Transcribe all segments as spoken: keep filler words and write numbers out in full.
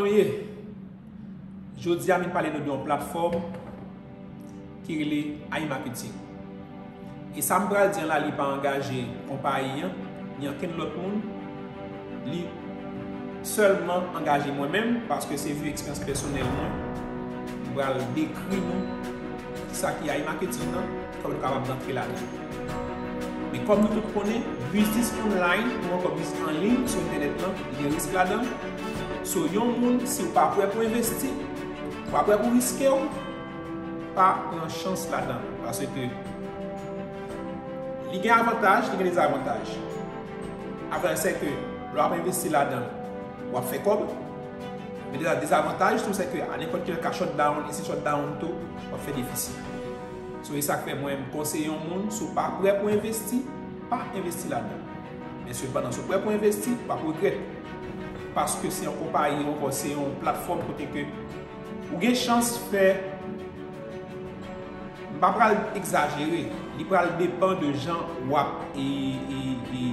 nou ye? Jodi a, m vin pale nou de yon platfòm ki rele iMarketing. E sa m pral di an la, li pa angaje konpayi an, ni ankenn lòt moun. Li sèlman angaje mwen menm, paske se vi eksperyans pèsonèl mwen. M pral dekri nou kisa ki iMarketing nan, kòm nou kapab rantre ladan. Men kòm nou tout konnen, biznis online ou ankò biznis an liy sou entènèt lan, li gen risk ladan. So, yon moun, si w pa prè pou envesti, w pa prè pou riske w, pa pran chans ladan. Paske li gen avantaj, li gen dezavantaj. Avantaj se ke lè w ap envesti ladan, w ap fè kòb. Men deza-, dezavantaj tou, se ke a nenpòt kilè l ka shutdown, e si shutdown tou, w ap fè defisi. So, e sa k fè mwen, m konseye yon moun, si w pa prè pou envesti, pa envesti ladan. Men sepandan, si w prè pou envesti, w ap regrèt. Paske se yon konpayi, ankò, se yon platfòm kote ke ou gen chans fè, m pa pral egzajere, li pral depann de jan w ap, e, e, e,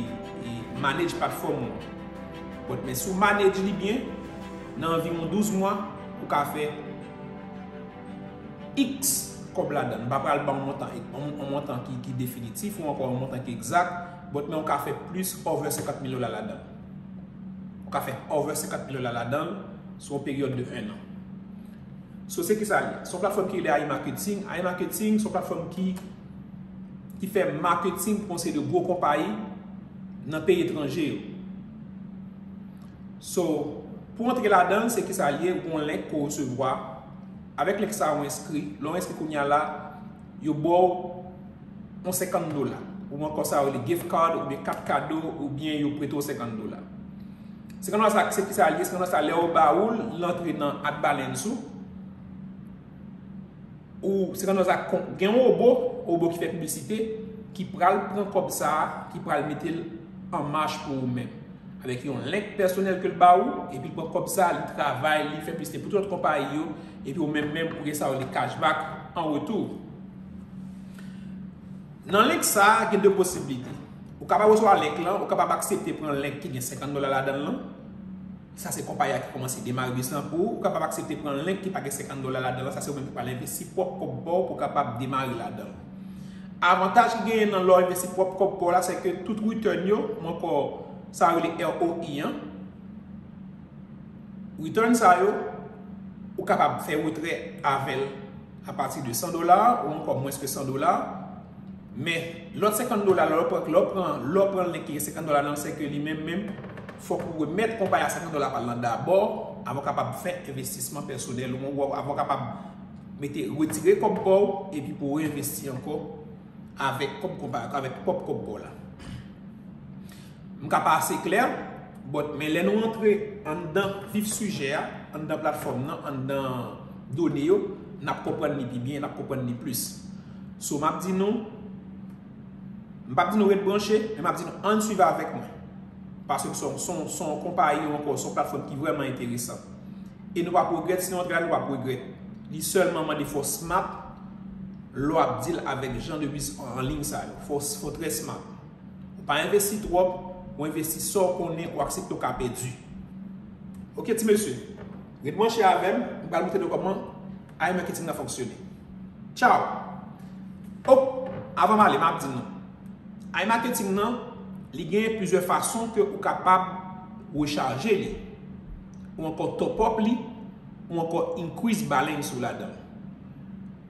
e manage platfòm ou. But, men si w manage li byen, nan anviwon douz mwa, ou ka fè X kòb ladan. M pa pral ba w montan, yon, yon montan ki, ki definitif ou ankò yon montan ki egzak, but men w ka fè plis over senkant mil dola ladan. Ou ka fè over senkant mil dola ladan sou yon peryòd de en an. So, se ki sa l ye? Se yon platfòm ki rele iMarketing. iMarketing, se yon platfòm ki, ki fè marketing pou yon seri de gwo konpayi nan peyi etranje yo. So, pou antre ladan, se ki sa l ye, ou gon link ke w resevwa. Avèk link sa a, ou enskri. Lè w enskri kounye a la, yo ba w yon senkant dola. Ou ankò sa yo rele gift card, oubyen kat kado, oubyen yo prete w senkant dola. Senkant dola sa, se ki sa l ye? Senkant dola sa, lè yo ba ou l, l antre nan ad balance ou. Ou, senkant dola sa, kon-, gen yon wobo, wobo ki fè piblisite, ki pral pran kòb sa a, ki pral mete l an mach pou ou menm. Avèk yon link pèsonèl ke l ba ou, epi l pran kòb sa a, li travay, li fè piblisite pou tout lòt konpayi yo, epi ou menm menm, ou gen sa yo rele cashback an retou. Nan link sa a, gen de posiblite. Ou kapab resevwa link lan, ou kapab aksepte pran link ki gen senkant dola ladan l lan. Sa se konpayi a ki kòmanse demare biznis lan pou ou. Ou kapab aksepte pran link ki pa gen senkant dola ladan l lan. Sa se ou menm ki pral envesti pwòp kòb pa w pou w kapab demare ladan l. Avantaj ki genyen nan lè w envesti pwòp kòb pa w la, se ke tout return yo, ou ankò sa yo rele R O I an, return sa yo, ou kapab fè retrè avè l apati de san dola ou ankò mwens ke san dola. Men, lòt senkant dola, lè w pran, lè w pran, lè w pran link ki gen senkant dola nan l, se ke li menm menm, fòk ou remèt konpayi a senkant dola pa l lan dabò, avan w kapab fè envestisman pèsonèl ou, avan w kapab mete, retire kòb pa w, epi pou w reenvesti ankò avèk kòb konpayi, avèk pwòp kòb pa w la. M ka pa ase klè, but, men lè nou rantre anndan vif sijè a, anndan platfòm nan, anndan done yo, n ap konprann li pi byen, n ap konprann li plis. So, m ap di nou, m p ap di nou ret branche, men m ap di nou ann swiv avèk mwen. Paske se yon, se yon, se yon konpayi ou ankò, se yon platfòm ki vrèman enteresan. E nou p ap regrèt, si nou antre la, nou p ap regrèt. Li sèlman mande fò w smart lè w ap deal avèk jan de biznis an liy sa yo. Fò, fò w trè smart. Ou pa envesti twòp, ou envesti sa w konnen ou aksepte w ka pèdi. Oke, ti mesye, ret branche avè m, m pral montre nou kòman iMarketing nan fonksyone. Tchaw! Oh, avan m ale, m ap di nou. iMarketing nan, li gen plizyè fason ke ou kapab rechaje li. Ou ankò top up li, ou ankò increase balance ou ladan.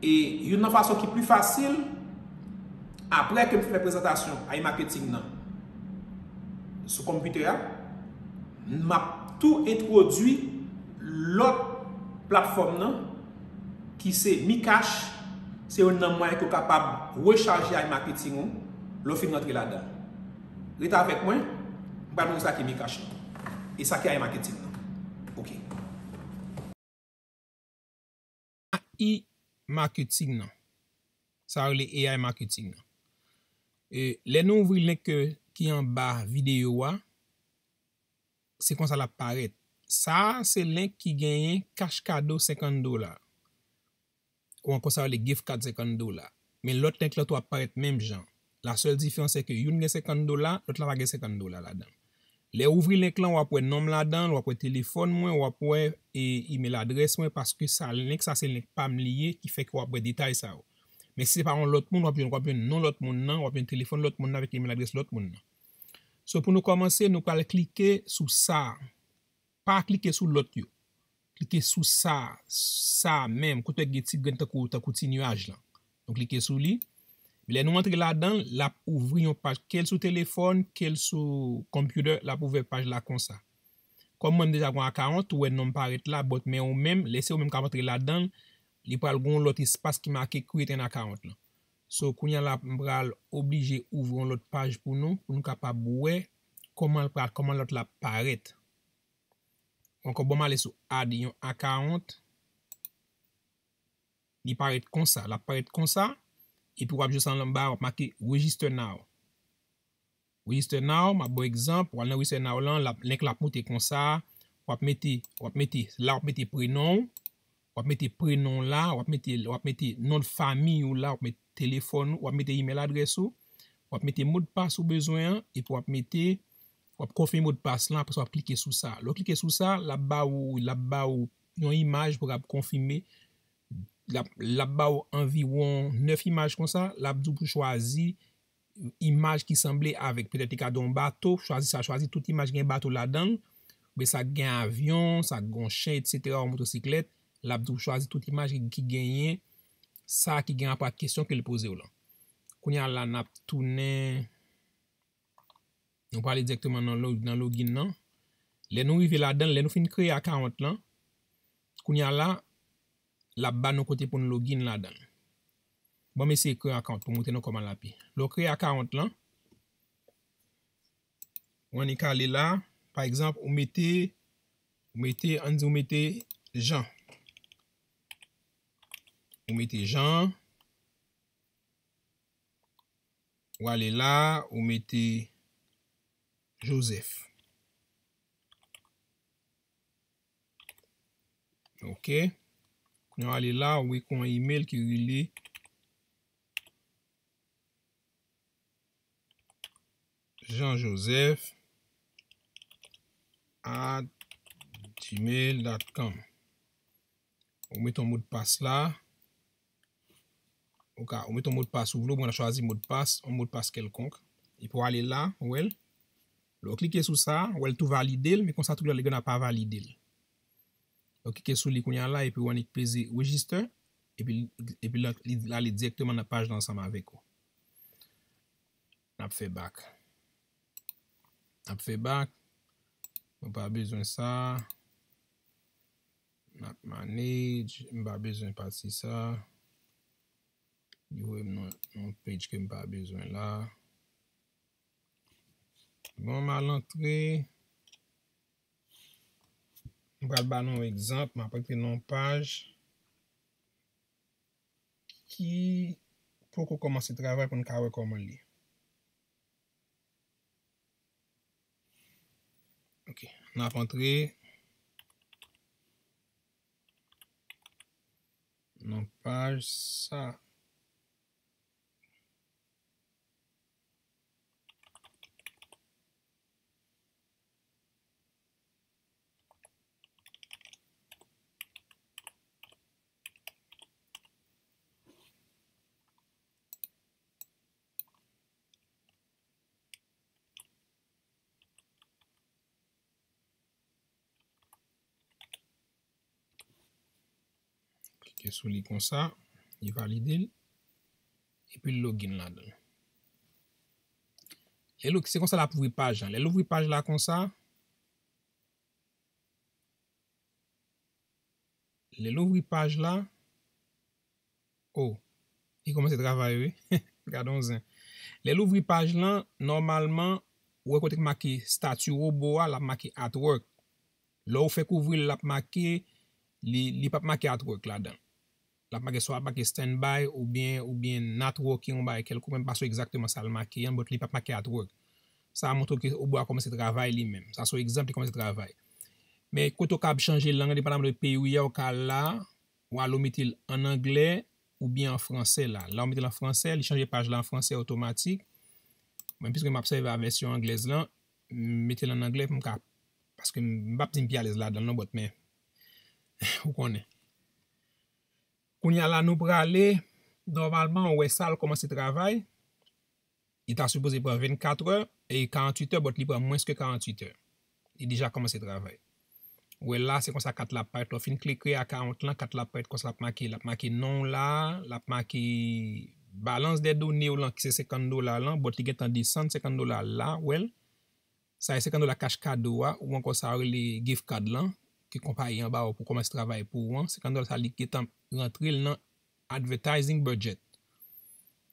E youn nan fason ki pi fasil, apre ke m fè prezantasyon iMarketing nan sou konpitè a, m ap tou entwodui lòt platfòm nan ki se MeCash, se youn nan mwayen ke w kapab rechaje iMarketing ou lè w fin rantre ladan. Ret avèk mwen, m pral montre sa ki MeCash lan. E sa ki iMarketing lan. Oke. A I marketing nan. Sa yo rele A I marketing nan. E, lè nou ouvri link ke, ki anba videyo a, se konsa l ap parèt. Sa a se link ki genyen cash kado senkant dola. Ou ankò sa yo rele gift card senkant dola. Men lòt link lan tou ap parèt menm jan. La sèl diferans se ke youn gen senkant dola, lòt la pa gen senkant dola ladan. Lè w ouvri link lan, w ap wè non m ladan l, w ap wè telefòn mwen, w ap wè e, email adrès mwen, paske sa, link sa se link pa m li ye, ki fè ke w ap wè detay sa yo. Men si se pa yon lòt moun, w ap jwenn, w ap jwenn non lòt moun nan, w ap jwenn telefòn lòt moun nan avèk email adrès lòt moun nan. So, pou nou kòmanse, nou pral klike sou sa. Pa klike sou lòt yo. Klike sou sa, sa menm, kote gen ti grenn tankou, tankou ti nuaj lan. Nou klike sou li. Lè nou antre ladan l, l ap ouvri yon paj, ke l sou telefòn, ke l sou computer, l ap ouvè paj la konsa. Kòm mwen m deja gen yon account, ou wè non m parèt la, but men ou menm, lè se ou menm k ap antre ladan l, li pral gen yon lòt espas ki make create an account lan. So, kounye a la, m pral oblije ouvri yon lòt paj pou nou, pou nou kapab wè kòman l pral, kòman lòt la parèt. Ankò, bon, m ale sou add yon account. Li parèt konsa, l ap parèt konsa, epi w ap jis anba, w ap make register now. Register now, m ap ba w egzanp, w al nan register now lan, l ap, link la ap moute konsa, w ap mete, w ap mete, la w ap mete prenon w, w ap mete prenon w la, w ap mete, w ap mete non de famiy ou la, w ap mete telefòn ou, w ap mete email adrès ou, w ap mete modpas ou bezwen an, epi w ap mete, w ap konfime modpas lan, apre sa w ap klike sou sa. Lè w klike sou sa, l ap ba ou, l ap ba ou yon imaj pou w kab konfime. L ap, l ap ba ou anviwon nèf imaj konsa, l ap di w pou chwazi imaj ki sanble avèk, petèt li ka di w yon bato, chwazi sa, chwazi tout imaj gen bato ladan l, oubyen sa gen avyon, sa gen yon chen, etsetera, yon motosiklèt, l ap di w chwazi tout imaj ki, ki genyen, sa ki gen rapò ak kesyon ke l poze w lan. Kounye a la, n ap tounen, nou prale dirèkteman nan lo-, nan login nan. Lè nou rive ladan l, lè nou fin kreye account lan, kounye a la, l ap ba nou kote pou n login ladan l. Bon, m eseye kreye account pou montre nou kòman l ap ye. Lè w kreye account lan, w annik ale la, pa egzanp, ou mete, ou mete, ann di ou mete Jean. Ou mete Jean, ou ale la, ou mete Joseph. Ok. Kounye a w ale la, ou wè gen yon email ki rele Jean Joseph at gmail dot com. Ou mete yon modpas la. Ou ka, ou mete yon modpas ou vle, ou mwen chwazi modpas, yon modpas kèlkonk. Epi w ale la, ou wè l. Lè w klike sou sa, ou wè l tou valide l, men konsa tout lòt li gen pa valide l. Lè w klike sou li kounye a la, epi w annik peze register, epi, epi la, li, l ale dirèkteman nan paj la ansanm avèk ou. N ap fè back. N ap fè back. Nou pa bezwen sa. N ap manage. M pa bezwen pati sa. Li voye m nan yon page ke m pa bezwen la. Bon, m al antre. M pral ba nou yon egzanp. M ap antre nan yon paj ki poko kòmanse travay pou n ka wè kòman l ye. Ok, n ap antre nan paj sa. Klike sou li konsa, li valide l, epi l login ladan l. Lè l, se konsa l ap ouvri paj la. Lè l ouvri paj la konsa, lè l ouvri paj la, oh, li kòmanse travay, wi. Gade yon zen. Lè l ouvri paj lan, nòmalman, ou wè kote k make stati wobo a, l ap make at work. Lè w fèk ouvri l, l ap make, li, li p ap make at work ladan l. L ap make, swa l ap make standby oubyen, oubyen not working, yon bagay kèlkonk, men m pa sou egzakteman sa l make an, but li p ap make at work. Sa a montre w ke wobo a kòmanse travay li menm. Sa se yon egzanp, li kòmanse travay. Men kote w kab chanje lang, depandaman de peyi w ye a, ou ka al la, ou al ou mete l an anglè oubyen an fransè la. La ou mete l an fransè, li chanje paj la an fransè otomatik. Men piske m ap sèvi a vèsyon anglèz lan, m mete l an anglè pou m ka, paske m p ap di m pi alèz ladan l non, but men, ou konnen. Kounye a la, nou prale, nòmalman, ou wè sa, l kòmanse travay. Li ta sipoze pran vennkat è e karanntuit è, but li pran mwens ke karanntuit è. Li deja kòmanse travay. Ou wè la, se konsa kat la ap parèt. Lè w fin klike account lan, kat la ap parèt konsa, l ap make, l ap make non w la, l ap make balance des données w lan, ki se senkant dola lan, but li gentan desann senkant dola la, ou wè l. Sa e senkant dola cash kado a, ou ankò sa yo rele gift card lan, ke konpayi an ba w pou kòmanse travay pou ou an. Senkant dola sa, li gentan rantre l nan advertising budget.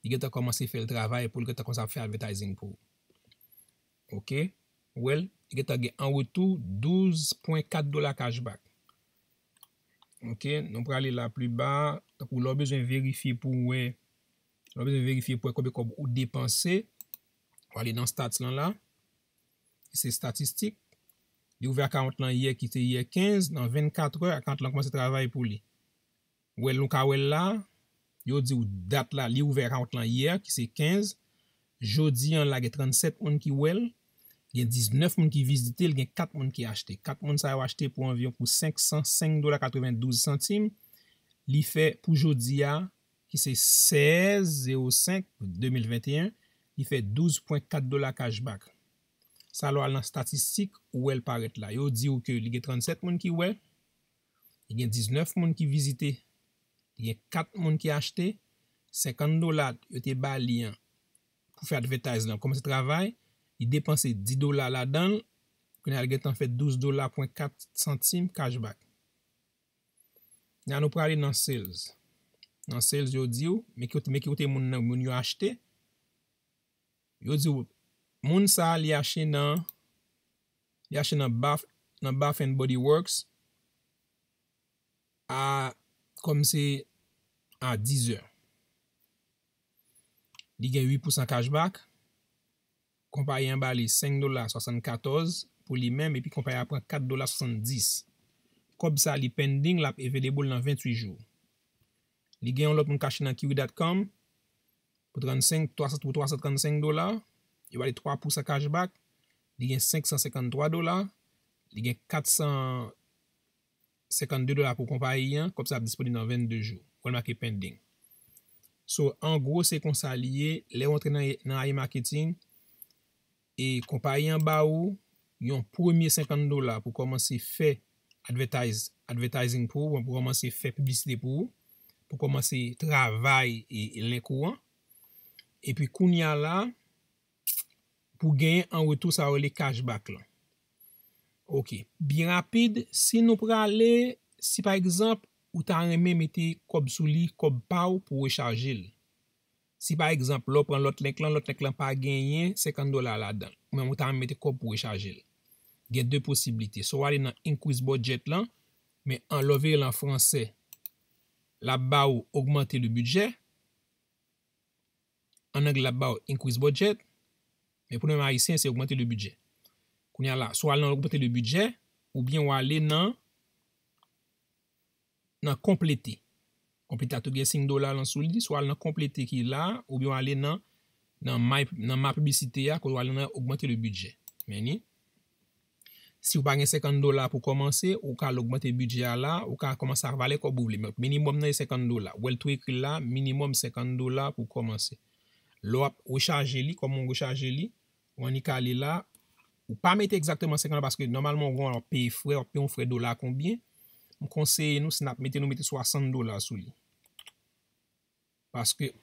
Li gentan kòmanse fè l travay pou l gentan kòmanse ap fè advertising pou ou. Oke? Ou wè l, li gentan gen an retou douz pwen kat dola cashback. Oke? Nou prale la pli ba. Tankou lè w bezwen verifye pou w wè, lè w bezwen verifye pou w wè konbyen kòb ou depanse, w ale nan stats lan la. Se statistik. Li ouvè account lan yè, ki te yè kenz, nan vennkat è, account lan kòmanse travay pou li. Ou wè l, nou ka wè l la, yo di w dat la, li ouvè account lan yè, ki se kenz. Jodi an la, gen trannsèt moun ki wè l, gen diznèf moun ki vizite l, gen kat moun ki achte. Kat moun sa yo achte pou anviwon pou senk san senk dola katrevendouz santim. Li fè pou jodi a, ki se sèz zewo senk de mil venteyen, li fè douz pwen kat dola cashback. Sa lè w al nan statistik, ou wè l parèt la. Yo di w ke li gen trannsèt moun ki wè, li gen diznèf moun ki vizite, li gen kat moun ki achte, senkant dola yo te ba li an pou fè advertise lan kòmanse travay, li depanse dis dola ladan l, kounye a l gentan fè douz dola pwen kat santim cashback. Kounye a nou prale nan sales. Nan sales, yo di w, men ki kote, men ki kote moun nan, moun yo achte. Yo di w, moun sa a, li achte nan, li achte nan Bath, nan Bath and Body Works a, kòm se a dis è. Li gen uit pousan cashback. Konpayi an ba li senk dola swasannkatòz pou li menm, epi konpayi a pran kat dola swasanndis. Kòb sa li pending, l ap available nan venntuit jou. Li gen yon lòt moun k achte nan kiwi dot com pou trannsenk, twa san, pou twa san trannsenk dola. Yo ba li twa pousan cashback. Li gen senk san senkanntwa dola. Li gen kat san senkannde dola pou konpayi an, kòb sa ap disponib nan vennde jou. Ou wè l make pending. So, an gwo, se konsa li ye. Lè w antre nan, nan A I marketing, e konpayi an ba ou yon premye senkant dola pou kòmanse fè advertise, advertising pou ou, pou kòmanse fè piblisite pou ou, pou kòmanse travay e, e link ou an. Epi kounye a la, pou genyen an retou sa yo rele cashback lan. Oke, byen rapid, si nou prale, si pa egzanp, ou ta renmen mete kòb sou li, kòb pa w pou rechaje l. Si pa egzanp, lè w pran lòt link lan, lòt link lan pa genyen senkant dola ladan l. Ou menm ou ta renmen mete kòb pou rechaje l. Gen de posiblite. Swa w ale nan increase budget lan, men an lè w vire l an fransè, l ap ba ou augmenter le budget. An anglè, l ap ba w increase budget. Men pou nou menm ayisyen, se augmenter le budget. Kounye a la, swa w al nan augmenter le budget, oubyen w ale nan, nan konplete. Konplete a tou gen siy dola lan sou li, swa w al nan konplete ki la, oubyen w ale nan, nan may, nan ma piblisite a, kote w ale nan augmenter le budget. Men ni. Si w pa gen senkant dola pou kòmanse, ou ka al ogmante bidjè a la, ou ka kòmanse ak valè kòb ou vle. Men minimòm nan se senkant dola. Ou wè l tou ekri l la, minimòm senkant dola pou kòmanse. Lè w ap rechaje li, kòman w rechaje li, ou annik ale la, ou pa mete egzakteman senkant dola paske nòmalman w ap peye frè, w ap peye yon frè dola konbyen. M konseye nou, si n ap mete, nou mete swasant dola sou li. Paske,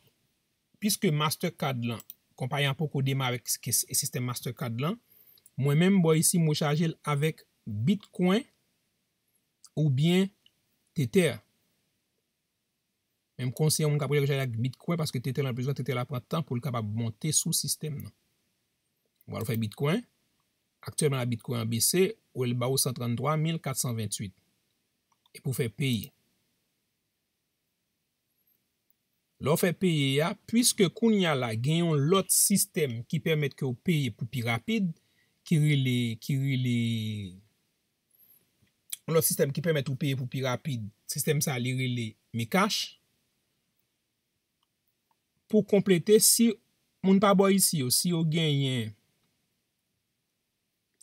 piske Mastercard lan, konpayi an poko demare avèk s-, ke s-, sistèm Mastercard lan, mwen menm bò isi, m rechaje l avèk Bitcoin oubyen Tether. Men m konseye yon moun k ap rechaje avèk Bitcoin paske Tether lan pli lontan, Tether la pran tan pou l kapab monte sou sistèm nan. Ou al fè Bitcoin. Aktyèlman la Bitcoin an bese, ou wè l ba ou san tranntwa mil kat san venntuit. E pou fè peye. Lè w fè peye a, piske kounye a la gen yon lòt sistèm ki pèmèt ke w peye pou pi rapid, ki rele, ki rele, yon lòt sistèm ki pèmèt ou peye pou pi rapid, sistèm sa a li rele MeCash. Pou konplete, si moun pa bò isi yo, si yo genyen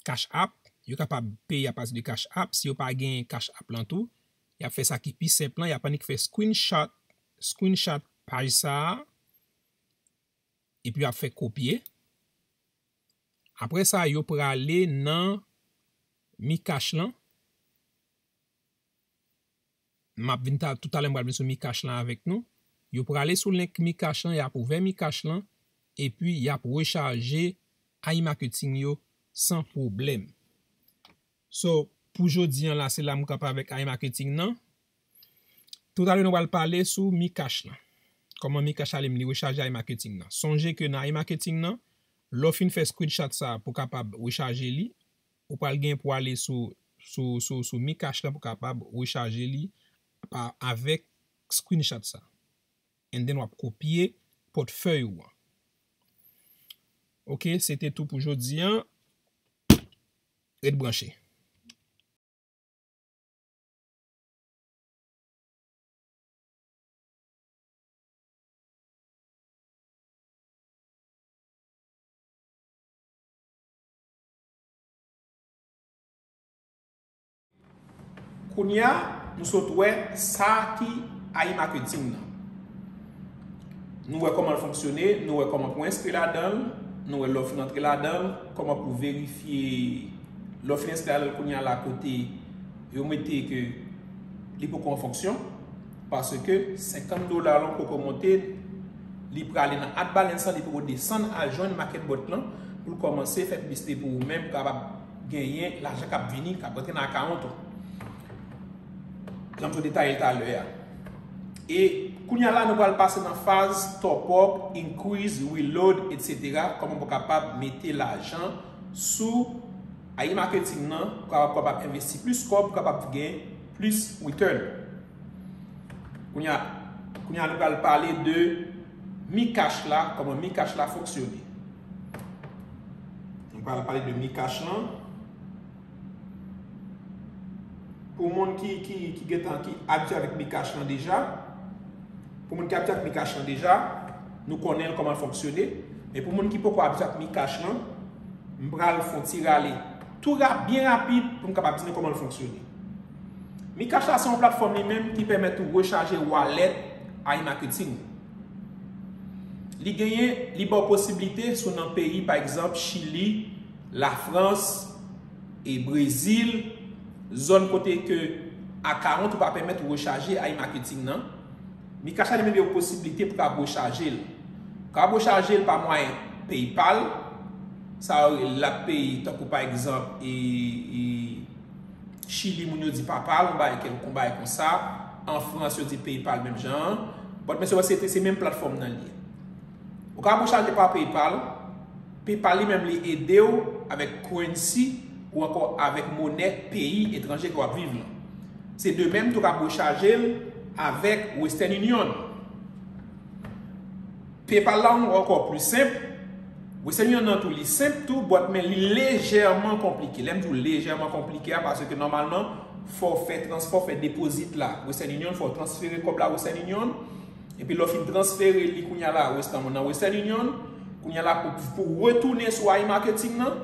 Cash App, yo kapab peye apati de Cash App. Si yo pa gen Cash App lan tou, y ap fè sa ki pi senp lan, y ap annik fè screenshot, screenshot paj sa a, epi y ap fè kopye. Apre sa, yo prale nan Mi Cash lan. M ap vin ta, toutalè, m pral vin sou Mi Cash lan avèk nou. Yo prale sou link Mi Cash lan, y ap ouvè Mi Cash lan, epi y ap rechaje iMarketing yo san pwoblèm. So, pou jodi an la, se la m kanpe avèk iMarketing nan. Toutalè, nou pral pale sou Mi Cash lan. Kòman Mi Cash la li menm li rechaje iMarketing nan. Sonje ke nan iMarketing nan, lè w fin fè screenshot sa a pou w kapab rechaje li, ou pral gen pou ale sou, sou, sou, sou Mi Cash lan pou w kapab rechaje li pa, avèk screenshot sa. And then w ap kopye pòtfèy ou an. Ok, se te tou pou jodi an. Ret branche. Kounye a, nou sot wè sa ki iMarketing nan. Nou wè kòman l fonksyone, nou wè kòman pou enskri ladan l, nou wè lè w fin antre ladan l, kòman pou verifye lè w fin enskri ladan l kounye a la kote yo mete ke li poko an fonksyon, paske senkant dola lan poko monte, li prale nan ad balance lan, li poko desann al jwenn market bot lan pou l kòmanse fè piblisite pou ou menm, pou kapab genyen lajan k ap vini, k ap rantre nan akawont ou. Jan m te detaye l talè a. E kounye a la, nou pral pase nan faz top up, increase, reload, etsetera. Kòman pou kapab mete lajan sou iMarketing nan, pou kapab, kapab envesti plis kòb, pou kapab gen plis return. Kounye a, kounye a, nou pral pale de Mi Cash la, kòman Mi Cash la fonksyone. Nou pral pale de Mi Cash lan. Pou moun ki, ki, ki gentan, ki abitye avèk Mi Cash lan deja, pou moun ki abitye ak Mi Cash lan deja, nou konnen l kòman l fonksyone. Men pou moun ki poko abitye ak Mi Cash lan, m pral fè yon ti rale tou ra-, byen rapid pou m kapab di nou kòman l fonksyone. Mi Cash la se yon platfòm li menm ki pèmèt ou rechaje wallet iMarketing. Li genyen, li ba w posiblite si w nan peyi, pa egzanp, Chili, Lafrans, e Brezil, zòn kote ke akawont ou pa pèmèt ou rechaje iMarketing nan. Mi Cash la li menm ba w posiblite pou w kapab rechaje l. Ou kapab rechaje l pa mwayen PayPal, sa yo l ap peye tankou pa egzanp, e, e, Chili, moun yo di PayPal, yon bagay kèlkonk, yon bagay konsa. An Frans, yo di PayPal menm jan an. But men se, se, se menm platfòm nan li ye. Ou ka rechaje pa PayPal. PayPal li menm li ede w avèk currency ou ankò avèk monè peyi etranje ke w ap viv lan. Se de menm tou ka rechaje l avèk Western Union. PayPal la ankò pli senp. Western Union nan tou li senp tou, but men li lejèman konplike. Lè m di w lejèman konplike a, paske nòmalman, fò w fè transfè, fè deposit la Western Union, fò w transfere kòb la Western Union. Epi lè w fin transfere li kounye a la Western, nan Western Union, kounye a la pou, pou retounen sou iMarketing nan,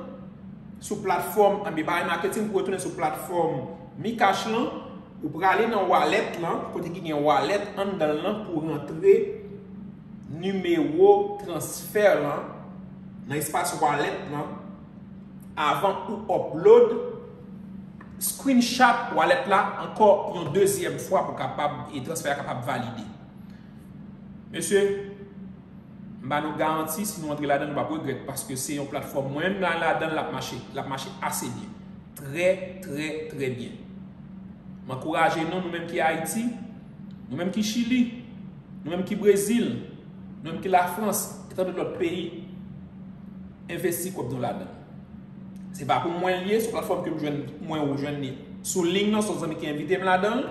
sou platfòm, anben pa iMarketing, pou retounen sou platfòm Mi Cash lan, ou prale nan wallet lan, kote ki gen wallet anndan l lan pou rantre nimewo transfè lan nan espas wallet lan avan ou upload screenshot wallet la ankò yon dezyèm fwa pou kapab, e transfè a kapab valide. Mesye, m ba nou garanti, si nou antre ladan, nou p ap regrèt, paske se yon platfòm, mwen menm la, ladan l ap mache, l ap mache ase byen. Trè, trè, trè byen. M ankouraje nou, nou menm ki Ayiti, nou menm ki Chili, nou menm ki Brezil, nou menm ki Lafrans, e tann lòt peyi, envesti kòb nou ladan. Se pa pou mwen l ye, se yon platfòm ke m jwenn, mwen ou jwenn li sou liy nan, se yon zanmi ki envite m ladan l.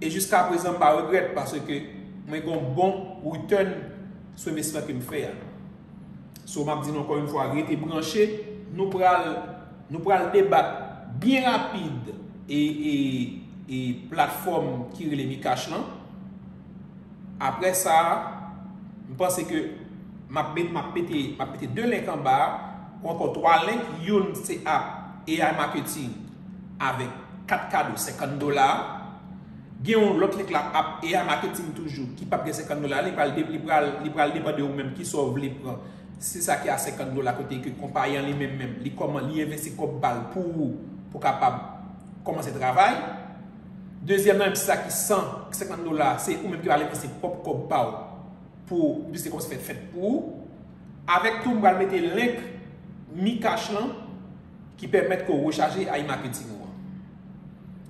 E jiska prezan, m pa regrèt paske mwen gen yon bon return sou envestiman ke m fè a. So, m ap di nou ankò yon fwa, rete branche, nou pral, nou pral debat byen rapid e, e, e platfòm ki rele Mi Cash lan. Apre sa, m panse ke m ap met, m ap mete, m ap mete de link anba a, ou ankò twa link, youn se app A I marketing avèk kat kado senkant dola. Gen yon lòt link la ap A I marketing toujou ki p ap gen senkant dola, li pral de- li pral li pral depann de ou menm ki sa w vle pran. Se sa ki a senkant dola kote ke konpayi an li menm menm, li kòman li envesti kòb pa l pou ou pou kapab kòmanse travay. Dezyèm nan menm se sa ki san senkant dola, se ou menm ki pral envesti pwòp kòb pa w pou biznis kòmanse fèt fèt pou ou. Avèk tou m pral mete link MiCash lan ki pèmèt ke w rechaje A I marketing ou an.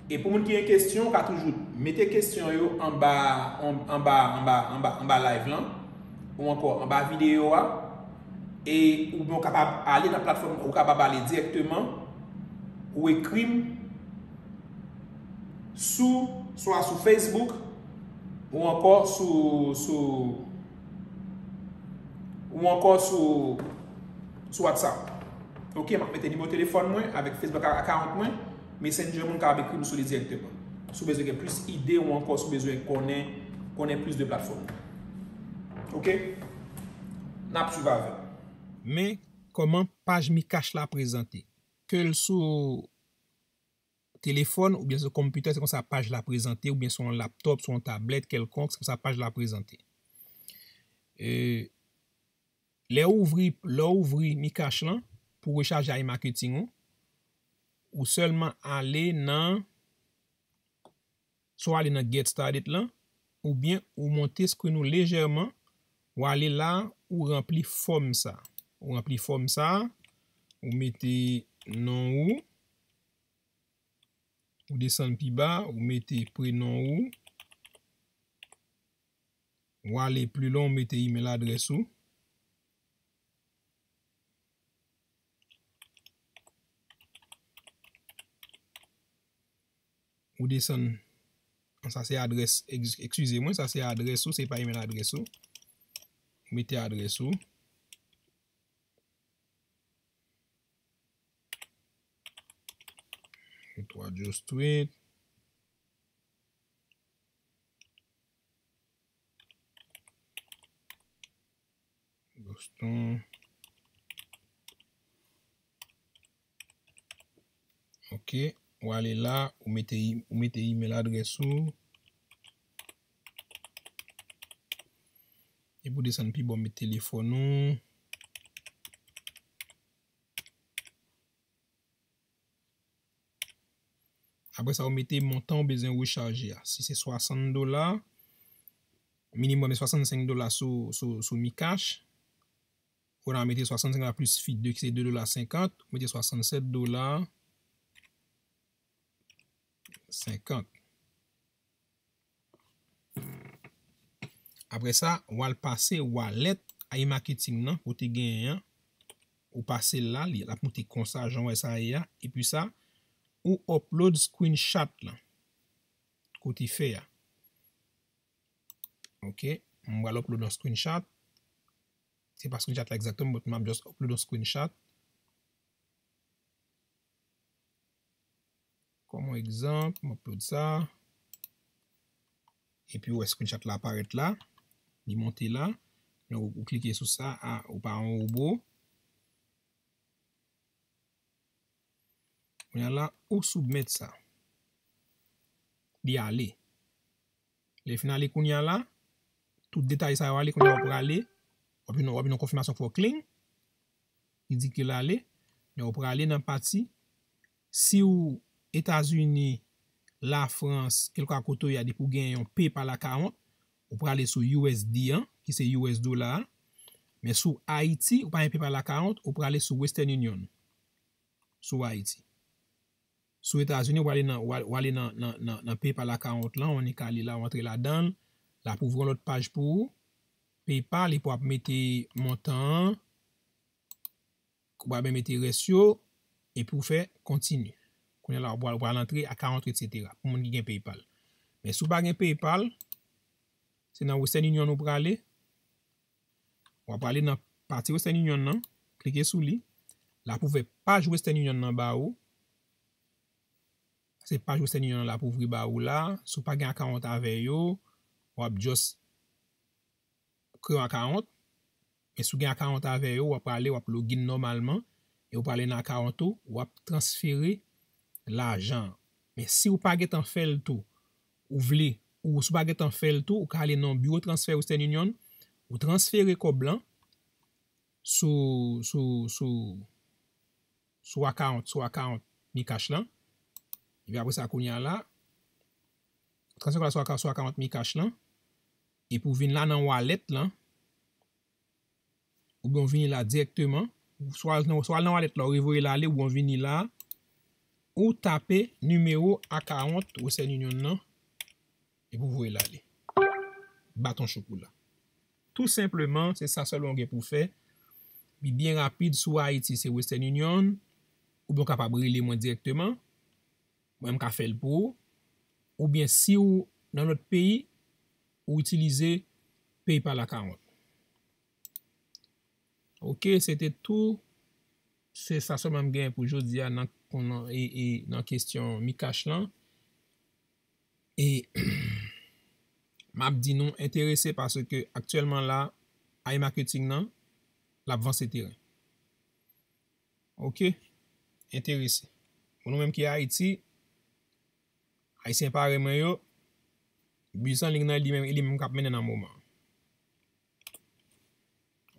E pou moun ki gen kesyon, ou ka toujou mete kesyon yo anba anba anba anba anba live lan ou ankò anba videyo a. E oubyen ou kapab ale nan platfòm, ou kapab ale dirèkteman ou ekri m sou swa sou Facebook ou ankò sou sou ou ankò sou sou WhatsApp. Ok, m ap mete nimewo telefòn mwen avèk Facebook account mwen, Messenger moun kapab ekri m sou li dirèkteman. Si w bezwen gen plis ide ou ankò si w bezwen konnen konnen plis de platfòm. Ok? N ap swiv avè m. Men kòman paj MiCash la prezante. Ke l sou telefòn oubyen sou konpitè, se konsa paj la prezante, oubyen sou yon laptòp, sou yon tablèt kèlkonk, se konsa paj la prezante. E, lè w ouvri, lè w ouvri MiCash lan, pou rechaje A I marketing ou, ou sèlman ale nan, swa w ale nan Get Started lan, oubyen ou monte screen ou lejèman, w ale la, ou ranpli fòm sa. Ou ranpli fòm sa, ou mete non ou, ou desann pi ba, ou mete prenon ou, ou ale pi lwen, ou mete email adrès ou. Ou desann. Sa se adrès, ex- eskize mwen, sa se adrès ou, se pa email adrès ou. Ou mete adrès ou. Twa Joe Street. Boston. Ok. Ou ale la, ou mete, ou mete email adrès ou. Epi w desann pi bò, w met telefòn ou. Apre sa, ou mete montan ou bezwen rechaje a. Si se swasant dola, minimòm e swasannsenk dola sou, sou, sou MiCash. Ou nan mete swasannsenk dola plis fi de ki se de dola senkant, ou mete swasannsèt dola senkant. Apre sa, w al pase wallet iMarketing nan, kote genyen an, ou pase l la, li ap moute konsa, jan w wè sa ye a, epi sa, ou upload screenshot lan, kote fè a. Ok, m pral upload yon screenshot. Se pa screenshot la egzakteman, but m ap just upload yon screenshot. Kòm yon egzanp, m upload sa. Epi ou wè screenshot la aparèt la. Li monte la. Donk ou, ou klike sou sa, a, ou pa yon wobo. Kounye a la, ou soumèt sa. Li ale. Lè fin ale kounye a la, tout detay sa yo ale, kounye a w ap prale, w ap jwenn, w ap jwenn yon konfimasyon fò clean. Li di ke l ale, men w prale nan pati, si w Etazini, Lafrans, kèlkeswa kote w ye a, depi w gen yon PayPal account, ou prale sou U S D an, ki se U S dola a. Men sou Ayiti, ou pa gen PayPal account, ou prale sou Western Union. Sou Ayiti. Sou Etazini, w ale nan, w ale, w ale nan, nan, nan, nan PayPal account lan, ou annik ale la, ou antre ladan l, l ap ouvri yon lòt paj pou ou. PayPal, epi w ap mete montan an, ou pral mete rès yo, epi w fè kontinye. Kounye a la, ou pral, ou pral antre account, et cetera. Pou moun ki gen PayPal. Men si w pa gen PayPal, se nan Western Union ou prale. W ap prale nan pati Western Union nan, klike sou li. L ap ouvè paj Western Union nan ba ou. Se paj Western Union nan l ap ouvri ba ou la. Si w pa gen account avè yo, w ap just kreye yon account. Men si w gen account avè yo, w ap prale, w ap login nòmalman. e ou prale nan akawont ou, w ap transfere lajan. Men si ou pa gentan fè l tou, ou vle, ou si ou pa gentan fè l tou, ou ka ale nan biwo transfè Western Union, ou transfere kòb lan sou, sou, sou, sou akawont, sou akawont MiCash lan. Epi apre sa, kounye a la, ou transfere kòb la sou akawont, sou akawont MiCash lan. Epi ou vin la nan wallet lan, oubyen w vini la dirèkteman, swa, swa al nan wallet la, ou revoye l ale, oubyen w vini la, ou tape nimewo akawont Western Union nan, epi w voye l ale. Baton chouk ou la. Tou senpleman, se sa sèlman w gen pou w fè. Li byen rapid, si w Ayiti, se Western Union, oubyen w kapab rele mwen dirèkteman. Mwen, m ka fè l pou ou. Oubyen si w nan lòt peyi, ou itilize PayPal account. Ok, se te tou. Se sa sèlman m gen pou jodi a nan, nan, e, e, nan kesyon MiCash lan. E m ap di nou enterese paske aktyèlman la, iMarketing nan, l ap vanse teren. Ok? Enterese. Pou nou menm ki Ayiti, Ayisyen parèy mwen yo, biznis an liy nan li menm, li menm k ap mennen nan moman.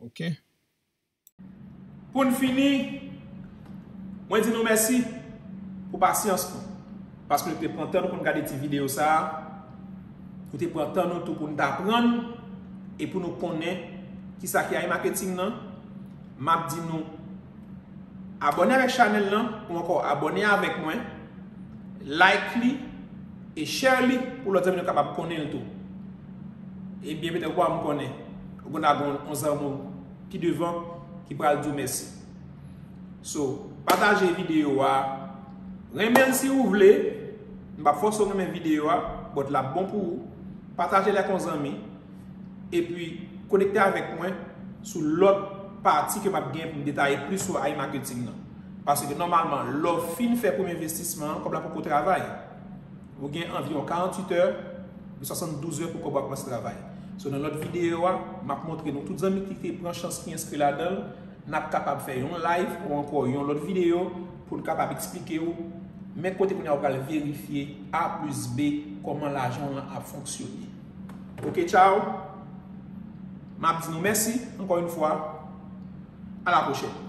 Ok? Pou n fini, mwen di nou mèsi pou pasyans nou. Paske nou te pran tan nou pou n gade ti videyo sa a. Nou te pran tan nou tou pou n t aprann e pou nou konnen kisa ki iMarketing nan. M ap di nou, abòne avèk chanèl lan ou ankò abòne avèk mwen, like li e share li pou lòt zanmi nou kapab konnen l tou. Ebyen, petèt ou pa menm konnen, ou konn gen yon zanmi w ki devan ki pral di w mèsi. So, pataje videyo a, renmen l si ou vle, m p ap fòse w renmen videyo a, but l ap bon pou ou. Pataje l ak yon zanmi, epi konekte avèk mwen sou lòt pati ke m ap gen pou m detaye plis sou iMarketing nan. Paske nòmalman, lè w fin fè premye envestisman an, kòb la poko travay. Ou gen anviwon karanntuit è, swasanndous è pou kòb la kòmanse travay. So, nan lòt videyo a, m ap montre nou tout zanmi ki te pran chans ki enskri ladan l, n ap kapab fè yon live ou ankò yon lòt videyo pou n kapab eksplike w men kote kounye a ou pral verifye A plis B kòman lajan w lan ap fonksyone. Ok, tchao. M ap di nou mèsi ankò yon fwa. A la pwochèn.